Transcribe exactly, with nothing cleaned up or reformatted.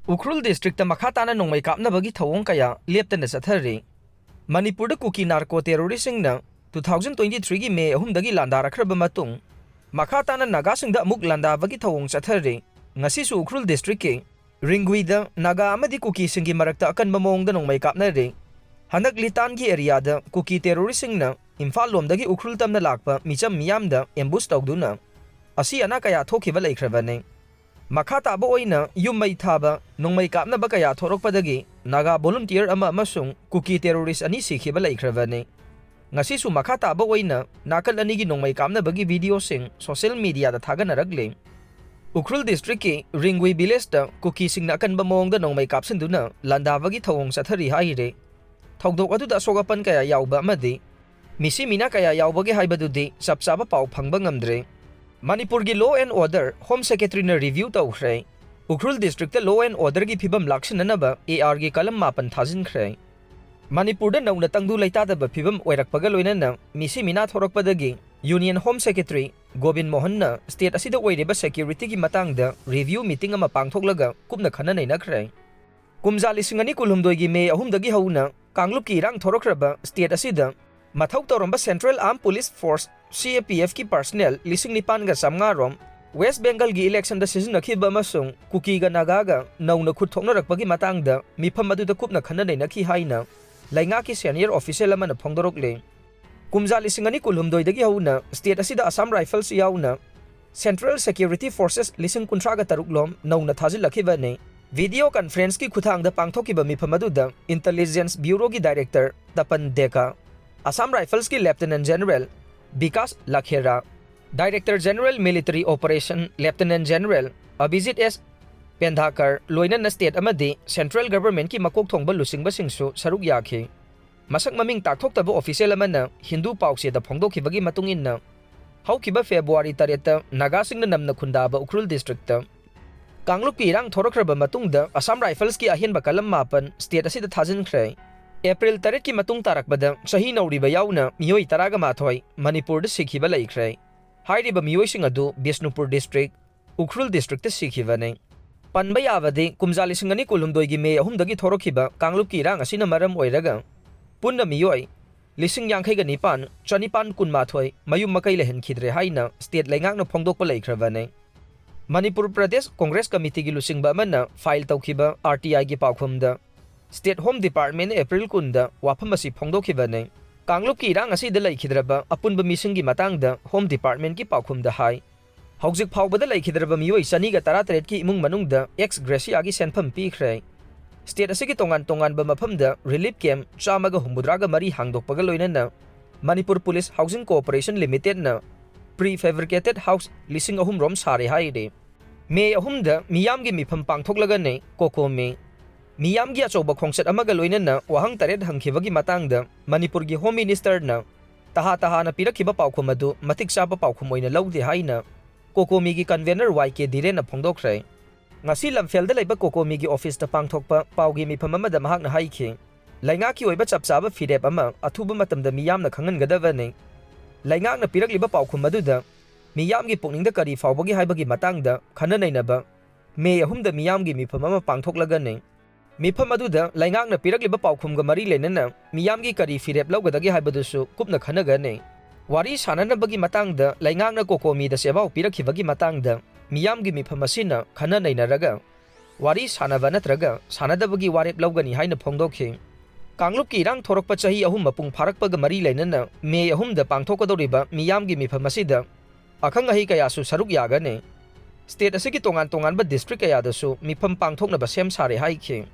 Ukhrul district ꯃꯈꯥ ꯇꯥꯅ ꯅꯣꯡꯃꯩ ꯀꯥꯞꯅꯕꯒꯤ ꯊꯧꯑꯣꯡ ꯀꯌꯥ ꯂꯦꯞꯇꯅ ꯆꯠꯊꯔꯤ꯫ ꯃꯅꯤꯄꯨꯔꯗ ꯀꯨꯀꯤ narco ꯇꯦꯔꯣꯔꯤꯁꯁꯤꯡꯅ two thousand twenty three ꯒꯤ ꯃꯦ ꯑꯍꯨꯝꯗꯒꯤ ꯂꯥꯟꯗꯥꯔꯛꯈ꯭ꯔꯕ ꯃꯇꯨꯡ, ꯃꯈꯥ ꯇꯥꯅ ꯅꯥꯒꯥꯁꯤꯡꯗ ꯑꯃꯨꯛ ꯂꯥꯟꯗꯥꯕꯒꯤ ꯊꯧꯑꯣꯡ ꯆꯠꯊꯔꯤ꯫ ꯉꯁꯤꯁꯨ ꯎꯈ꯭ꯔꯨꯜ ꯗꯤꯁꯇ꯭ꯔꯤꯛꯀꯤ ꯔꯤꯡꯒꯨꯏꯗ ꯅꯥꯒꯥ ꯑꯃꯗꯤ ꯀꯨꯀꯤꯁꯤꯡꯒꯤ ꯃꯔꯛꯇ ꯑꯀꯟꯕ ꯃꯑꯣꯡꯗ ꯅꯣꯡꯃꯩ ꯀꯥꯞꯅꯔꯤ꯫ ꯍꯟꯗꯛ ꯂꯤꯇꯥꯟꯒꯤ ꯑꯦꯔꯤꯌꯥꯗ ꯀꯨꯀꯤ ꯇꯦꯔꯣꯔꯤꯁꯁꯤꯡꯅ ꯏꯝꯐꯥꯜ ꯂꯣꯝꯗꯒꯤ ꯎꯈ꯭ꯔꯨꯜ ꯇꯝꯅ ꯂꯥꯛꯄ ꯃꯤꯆꯝ ꯃꯤꯌꯥꯝꯗ ꯑꯦꯝꯕꯨꯁ ꯇꯧꯗꯨꯅ ꯑꯁꯤ ꯑꯅꯥ ꯀꯌꯥ ꯊꯣꯛꯈꯤꯕ ꯂꯩꯈ꯭ꯔꯕꯅꯤ꯫ ꯃꯈꯥ ꯇꯥꯕ ꯑꯣꯏꯅ ꯌꯨꯝ ꯃꯩ ꯊꯥꯕ, ꯅꯣꯡꯃꯩ ꯀꯥꯞꯅꯕ ꯀꯌꯥ ꯊꯣꯔꯛꯄꯗꯒꯤ ꯅꯥꯒꯥ ꯚꯣꯂꯨꯟꯇꯤꯌꯔ ꯑꯃ ꯑꯃꯁꯨꯡ ꯀꯨꯀꯤ ꯇꯦꯔꯣꯔꯤꯁ ꯑꯅꯤ ꯁꯤꯈꯤꯕ ꯂꯩꯈ꯭ꯔꯕꯅꯤ꯫ ꯉꯁꯤꯁꯨ ꯃꯈꯥ ꯇꯥꯕ ꯑꯣꯏꯅ ꯅꯥꯀꯜ ꯑꯅꯤꯒꯤ ꯅꯣꯡꯃꯩ ꯀꯥꯞꯅꯕꯒꯤ ꯚꯤꯗꯤꯑꯣꯁꯤꯡ ꯁꯣꯁꯤꯌꯦꯜ ꯃꯤꯗꯤꯌꯥꯗ ꯊꯥꯒꯠꯅꯔꯛꯂꯤ꯫ ꯎꯈ꯭ꯔꯨꯜ ꯗꯤꯁꯇ꯭ꯔꯤꯛꯀꯤ ꯔꯤꯡꯒꯨꯏ ꯚꯤꯂꯦꯖꯇ ꯀꯨꯀꯤꯁꯤꯡꯅ ꯑꯀꯟꯕ ꯃꯑꯣꯡꯗ ꯅꯣꯡꯃꯩ ꯀꯥꯞꯁꯤꯟꯗꯨꯅ ꯂꯥꯟꯗꯥꯕꯒꯤ ꯊꯧꯑꯣꯡ ꯆꯠꯊꯔꯤ ꯍꯥꯏꯔꯤ꯫ ꯊꯧꯗꯣꯛ ꯑꯗꯨꯗ ꯑꯁꯣꯛ ꯑꯄꯟ ꯀꯌꯥ ꯌꯥꯎꯕ ꯑꯃꯗꯤ ꯃꯤꯁꯤ ꯃꯤꯅꯥ ꯀꯌꯥ ꯌꯥꯎꯕꯒꯦ ꯍꯥꯏꯕꯗꯨꯗꯤ ꯆꯞ ꯆꯥꯕ ꯄꯥꯎ ꯐꯪꯕ ꯉꯝꯗ꯭ꯔꯦ꯫ ꯃꯅꯤꯄꯨꯔꯒꯤ law and order Home Secretary ꯅ review ꯇꯧꯈ꯭ꯔꯦ꯫ Ukhrul district law and order ꯒꯤ ꯐꯤꯕꯝ ꯂꯥꯛꯁꯤꯟꯅꯅꯕ AR ꯒꯤ ꯀꯂꯝ ꯃꯥꯄꯟ ꯊꯥꯖꯤꯟꯈ꯭ꯔꯦ꯫ ꯃꯅꯤꯄꯨꯔꯗ ꯅꯧꯅ ꯇꯪꯗꯨ ꯂꯩꯇꯥꯗꯕ ꯐꯤꯕꯝ ꯑꯣꯏꯔꯛꯄꯒ ꯂꯣꯏꯅꯅ ꯃꯤꯁꯤ ꯃꯤꯅꯥ ꯊꯣꯔꯛꯄꯗꯒꯤ Union Home Secretary Gobin ꯃꯣꯍꯟꯅ state ꯑꯁꯤꯗ ꯑꯣꯏꯔꯤꯕ security ꯒꯤ ꯃꯇꯥꯡꯗ review meeting ꯑꯃ ꯄꯥꯡꯊꯣꯛꯂꯒ ꯀꯨꯞꯅ ꯈꯟꯅ ꯅꯩꯅꯈ꯭ꯔꯦ꯫ ꯀꯨꯝꯖꯥ ꯂꯤꯁꯤꯡ ꯑꯅꯤ ꯀꯨꯟꯍꯨꯝꯗꯣꯏꯒꯤ ꯃꯦ ꯑꯍꯨꯝꯗꯒꯤ ꯍꯧꯅ ꯀꯥꯡꯂꯨꯞꯀꯤ ꯏꯔꯥꯡ ꯊꯣꯔꯛꯈ꯭ꯔꯕ state ꯑꯁꯤꯗ ꯃꯊꯧ ꯇꯧꯔꯝꯕ Central Armed Police Force, C A P F ꯀꯤ personnel ꯂꯤꯁꯤꯡ ꯅꯤꯄꯥꯟꯒ ꯆꯥꯝꯃꯉꯥ ꯔꯣꯝ West Bengal ꯒꯤ election ꯗ ꯁꯤꯖꯤꯟꯅꯈꯤꯕ ꯑꯃꯁꯨꯡ ꯀꯨꯀꯤꯒ ꯅꯥꯒꯥꯒ ꯅꯧꯅ ꯈꯨꯠ ꯊꯣꯛꯅꯔꯛꯄꯒꯤ ꯃꯇꯥꯡꯗ ꯃꯤꯐꯝ ꯑꯗꯨꯗ ꯀꯨꯞꯅ ꯈꯟꯅ ꯅꯩꯅꯈꯤ ꯍꯥꯏꯅ ꯂꯩꯉꯥꯛꯀꯤ senior official ꯑꯃꯅ ꯐꯣꯡꯗꯣꯔꯛꯂꯤ꯫ ꯀꯨꯝꯖꯥ ꯂꯤꯁꯤꯡ ꯑꯅꯤ ꯀꯨꯟꯍꯨꯝꯗꯣꯏꯗꯒꯤ ꯍꯧꯅ state ꯑꯁꯤꯗ Assam Rifles ꯌꯥꯎꯅ Central Security Forces ꯂꯤꯁꯤꯡ ꯀꯨꯟꯊ꯭ꯔꯥꯒ ꯇꯔꯨꯛ ꯂꯣꯝ ꯅꯧꯅ ꯊꯥꯖꯤꯜꯂꯛꯈꯤꯕꯅꯤ꯫ Video conference ꯀꯤ ꯈꯨꯠꯊꯥꯡꯗ ꯄꯥꯡꯊꯣꯛꯈꯤꯕ ꯃꯤꯐꯝ ꯑꯗꯨꯗ Intelligence Bureau ꯒꯤ Director ꯇꯄꯟ ꯗꯦꯀꯥ, Assam Rifles ꯀꯤ Lieutenant General Vikas ꯂꯈꯦꯔꯥ, Director General Military Operation Lieutenant General ꯑꯚꯤꯖꯤꯠ ꯑꯦꯁ ꯄꯦꯟꯙꯥꯀꯔ, ꯂꯣꯏꯅꯅ state ꯑꯃꯗꯤ central government ꯀꯤ ꯃꯀꯣꯛ ꯊꯣꯡꯕ ꯂꯨꯆꯤꯡꯕꯁꯤꯡꯁꯨ ꯁꯔꯨꯛ ꯌꯥꯈꯤ꯫ ꯃꯁꯛ ꯃꯃꯤꯡ ꯇꯥꯛꯊꯣꯛꯇꯕ official ꯑꯃꯅ ꯍꯤꯟꯗꯨ ꯄꯥꯎꯆꯦꯗ ꯐꯣꯡꯗꯣꯛꯈꯤꯕꯒꯤ ꯃꯇꯨꯡ ꯏꯟꯅ, ꯍꯧꯈꯤꯕ February ꯇꯔꯦꯠꯇ ꯅꯥꯒꯥꯁꯤꯡꯅ ꯅꯝꯅ ꯈꯨꯟꯗꯥꯕ ꯎꯈ꯭ꯔꯨꯜ district ꯇ ꯀꯥꯡꯂꯨꯞꯀꯤ ꯏꯔꯥꯡ ꯊꯣꯔꯛꯈ꯭ꯔꯕ ꯃꯇꯨꯡꯗ Assam Rifles ꯀꯤ ꯑꯍꯦꯟꯕ ꯀꯂꯝ ꯃꯥꯄꯟ state ꯑꯁꯤꯗ ꯊꯥꯖꯤꯟꯈ꯭ꯔꯦ꯫ April ꯇꯔꯦꯠꯀꯤ ꯃꯇꯨꯡ ꯇꯥꯔꯛꯄꯗ ꯆꯍꯤ ꯅꯧꯔꯤꯕ ꯌꯥꯎꯅ ꯃꯤꯑꯣꯏ ꯇꯔꯥꯒ ꯃꯥꯊꯣꯏ ꯃꯅꯤꯄꯨꯔꯗ ꯁꯤꯈꯤꯕ ꯂꯩꯈ꯭ꯔꯦ꯫ ꯍꯥꯏꯔꯤꯕ ꯃꯤꯑꯣꯏꯁꯤꯡ ꯑꯗꯨ ꯕꯤꯁꯅꯨꯄꯨꯔ district, ꯎꯈ꯭ꯔꯨꯜ district ꯇ ꯁꯤꯈꯤꯕꯅꯤ꯫ ꯄꯟꯕ ꯌꯥꯕꯗꯤ, ꯀꯨꯝꯖꯥ ꯂꯤꯁꯤꯡ ꯑꯅꯤ ꯀꯨꯟꯍꯨꯝꯗꯣꯏꯒꯤ ꯃꯦ ꯑꯍꯨꯝꯗꯒꯤ ꯊꯣꯔꯛꯈꯤꯕ ꯀꯥꯡꯂꯨꯞꯀꯤ ꯏꯔꯥꯡ ꯑꯁꯤꯅ ꯃꯔꯝ ꯑꯣꯏꯔꯒ ꯄꯨꯟꯅ ꯃꯤꯑꯣꯏ ꯂꯤꯁꯤꯡ ꯌꯥꯡꯈꯩꯒ ꯅꯤꯄꯥꯟ, ꯆꯅꯤꯄꯥꯟ ꯀꯨꯟꯃꯥꯊꯣꯏ ꯃꯌꯨꯝ ꯃꯀꯩ ꯂꯩꯍꯟꯈꯤꯗ꯭ꯔꯦ ꯍꯥꯏꯅ ꯁ꯭ꯇꯦꯠ ꯂꯩꯉꯥꯛꯅ ꯐꯣꯡꯗꯣꯛꯄ ꯂꯩꯈ꯭ꯔꯕꯅꯤ꯫ ꯃꯅꯤꯄꯨꯔ ꯄ꯭ꯔꯗꯦꯁ ꯀꯣꯡꯒ꯭ꯔꯦꯁ ꯀꯃꯤꯇꯤꯒꯤ ꯂꯨꯆꯤꯡꯕ ꯑꯃꯅ ꯐꯥꯏꯜ ꯇꯧꯈꯤꯕ ꯑꯥꯔ ꯇꯤ ꯑꯥꯏꯒꯤ ꯄꯥꯎꯈꯨꯝꯗ, ꯁ꯭ꯇꯦꯠ ꯍꯣꯝ ꯗꯤꯄꯥꯔꯠꯃꯦꯟꯅ ꯑꯦꯄ꯭ꯔꯤꯜ ꯀꯨꯟꯗ ꯋꯥꯐꯝ ꯑꯁꯤ ꯐꯣꯡꯗꯣꯛꯈꯤꯕꯅꯤ꯫ ꯀꯥꯡꯂꯨꯞꯀꯤ ꯏꯔꯥꯡ ꯑꯁꯤꯗ ꯂꯩꯈꯤꯗ꯭ꯔꯕ ꯑꯄꯨꯟꯕ ꯃꯤꯁꯤꯡꯒꯤ ꯃꯇꯥꯡꯗ ꯍꯣꯝ ꯗꯤꯄꯥꯔꯠꯃꯦꯟꯒꯤ ꯄꯥꯎꯈꯨꯝꯗ ꯍꯥꯏ, ꯍꯧꯖꯤꯛ ꯐꯥꯎꯕꯗ ꯂꯩꯈꯤꯗ꯭ꯔꯕ ꯃꯤꯑꯣꯏ ꯆꯅꯤꯒ ꯇꯔꯥꯇꯔꯦꯠꯀꯤ ꯏꯃꯨꯡ ꯃꯅꯨꯡꯗ ꯑꯦꯛꯁ ꯒ꯭ꯔꯦꯁꯤꯌꯥꯒꯤ ꯁꯦꯟꯐꯝ ꯄꯤꯈ꯭ꯔꯦ꯫ ꯁ꯭ꯇꯦꯠ ꯑꯁꯤꯒꯤ ꯇꯣꯉꯥꯟ ꯇꯣꯉꯥꯟꯕ ꯃꯐꯝꯗ ꯔꯤꯂꯤꯐ ꯀꯦꯝꯞ ꯆꯥꯝꯃꯒ ꯍꯨꯝꯐꯨꯇꯔꯥꯒ ꯃꯔꯤ ꯍꯥꯡꯗꯣꯛꯄꯒ ꯂꯣꯏꯅꯅ ꯃꯅꯤꯄꯨꯔ ꯄꯨꯂꯤꯁ ꯍꯥꯎꯁꯤꯡ ꯀꯣꯑꯣꯄꯔꯦꯁꯟ ꯂꯤꯃꯤꯇꯦꯗꯅ ꯄ꯭ꯔꯤ ꯐꯦꯕ꯭ꯔꯤꯀꯦꯇꯦꯗ ꯍꯥꯎꯁ ꯂꯤꯁꯤꯡ ꯑꯍꯨꯝ ꯔꯣꯝ ꯁꯥꯔꯦ ꯍꯥꯏꯔꯤ꯫ ꯃꯦ ꯑꯍꯨꯝꯗ ꯃꯤꯌꯥꯝꯒꯤ ꯃꯤꯐꯝ ꯄꯥꯡꯊꯣꯛꯂꯒꯅꯤ ꯀꯣꯀꯣꯃꯤ꯫ ꯃꯤꯌꯥꯝꯒꯤ ꯑꯆꯧꯕ ꯈꯣꯡꯆꯠ ꯑꯃꯒ ꯂꯣꯏꯅꯅ ꯋꯥꯍꯪ ꯇꯔꯦꯠ ꯍꯪꯈꯤꯕꯒꯤ ꯃꯇꯥꯡꯗ ꯃꯅꯤꯄꯨꯔꯒꯤ ꯍꯣꯝ ꯃꯤꯅꯤꯁꯇꯔꯅ ꯇꯍꯥ ꯇꯍꯥꯅ ꯄꯤꯔꯛꯈꯤꯕ ꯄꯥꯎꯈꯨꯝ ꯑꯗꯨ ꯃꯇꯤꯛ ꯆꯥꯕ ꯄꯥꯎꯈꯨꯝ ꯑꯣꯏꯅ ꯂꯧꯗꯦ ꯍꯥꯏꯅ ꯀꯣꯀꯣꯃꯤꯒꯤ ꯀꯟꯚꯦꯅꯔ ꯋꯥꯏ ꯀꯦ ꯙꯤꯔꯦꯟꯅ ꯐꯣꯡꯗꯣꯛꯈ꯭ꯔꯦ꯫ ꯉꯁꯤ ꯂꯝꯐꯦꯜꯗ ꯂꯩꯕ ꯀꯣꯀꯣꯃꯤꯒꯤ ꯑꯣꯐꯤꯁꯇ ꯄꯥꯡꯊꯣꯛꯄ ꯄꯥꯎꯒꯤ ꯃꯤꯐꯝ ꯑꯃꯗ ꯃꯍꯥꯛꯅ ꯍꯥꯏꯈꯤ, ꯂꯩꯉꯥꯛꯀꯤ ꯑꯣꯏꯕ ꯆꯞ ꯆꯥꯕ ꯐꯤꯔꯦꯞ ꯑꯃ ꯑꯊꯨꯕ ꯃꯇꯝꯗ ꯃꯤꯌꯥꯝꯅ ꯈꯪꯍꯟꯒꯗꯕꯅꯤ꯫ ꯂꯩꯉꯥꯛꯅ ꯄꯤꯔꯛꯂꯤꯕ ꯄꯥꯎꯈꯨꯝ ꯑꯗꯨꯗ ꯃꯤꯌꯥꯝꯒꯤ ꯄꯨꯛꯅꯤꯡꯗ ꯀꯔꯤ ꯐꯥꯎꯕꯒꯦ ꯍꯥꯏꯕꯒꯤ ꯃꯇꯥꯡꯗ ꯈꯟꯅ ꯅꯩꯅꯕ ꯃꯦ ꯑꯍꯨꯝꯗ ꯃꯤꯌꯥꯝꯒꯤ ꯃꯤꯐꯝ ꯑꯃ ꯄꯥꯡꯊꯣꯛꯂꯒꯅꯤ꯫ ꯃꯤꯐꯝ ꯑꯗꯨꯗ ꯂꯩꯉꯥꯛꯅ ꯄꯤꯔꯛꯂꯤꯕ ꯄꯥꯎꯈꯨꯝꯒ ꯃꯔꯤ ꯂꯩꯅꯅ ꯃꯤꯌꯥꯝꯒꯤ ꯀꯔꯤ ꯐꯤꯔꯦꯞ ꯂꯧꯒꯗꯒꯦ ꯍꯥꯏꯕꯗꯨꯁꯨ ꯀꯨꯞꯅ ꯈꯟꯅꯒꯅꯤ꯫ ꯋꯥꯔꯤ ꯁꯥꯅꯅꯕꯒꯤ ꯃꯇꯥꯡꯗ ꯂꯩꯉꯥꯛꯅ ꯀꯣꯀꯣꯃꯤꯗ ꯆꯦꯕꯥꯎ ꯄꯤꯔꯛꯈꯤꯕꯒꯤ ꯃꯇꯥꯡꯗ ꯃꯤꯌꯥꯝꯒꯤ ꯃꯤꯐꯝ ꯑꯁꯤꯅ ꯈꯟꯅ ꯅꯩꯅꯔꯒ ꯋꯥꯔꯤ ꯁꯥꯅꯕ ꯅꯠꯇ꯭ꯔꯒ ꯁꯥꯅꯗꯕꯒꯤ ꯋꯥꯔꯦꯞ ꯂꯧꯒꯅꯤ ꯍꯥꯏꯅ ꯐꯣꯡꯗꯣꯛꯈꯤ꯫ ꯀꯥꯡꯂꯨꯞꯀꯤ ꯏꯔꯥꯡ ꯊꯣꯔꯛꯄ ꯆꯍꯤ ꯑꯍꯨꯝ ꯃꯄꯨꯡ ꯐꯥꯔꯛꯄꯒ ꯃꯔꯤ ꯂꯩꯅꯅ ꯃꯦ ꯑꯍꯨꯝꯗ ꯄꯥꯡꯊꯣꯛꯀꯗꯧꯔꯤꯕ ꯃꯤꯌꯥꯝꯒꯤ ꯃꯤꯐꯝ ꯑꯁꯤꯗ ꯑꯈꯪ ꯑꯍꯩ ꯀꯌꯥꯁꯨ ꯁꯔꯨꯛ ꯌꯥꯒꯅꯤ꯫ ꯁ꯭ꯇꯦꯠ ꯑꯁꯤꯒꯤ ꯇꯣꯉꯥꯟ ꯇꯣꯉꯥꯟꯕ ꯗꯤꯁꯇ꯭ꯔꯤꯛ ꯀꯌꯥꯗꯁꯨ ꯃꯤꯐꯝ ꯄꯥꯡꯊꯣꯛꯅꯕ ꯁꯦꯝ ꯁꯥꯔꯦ ꯍꯥꯏꯈꯤ꯫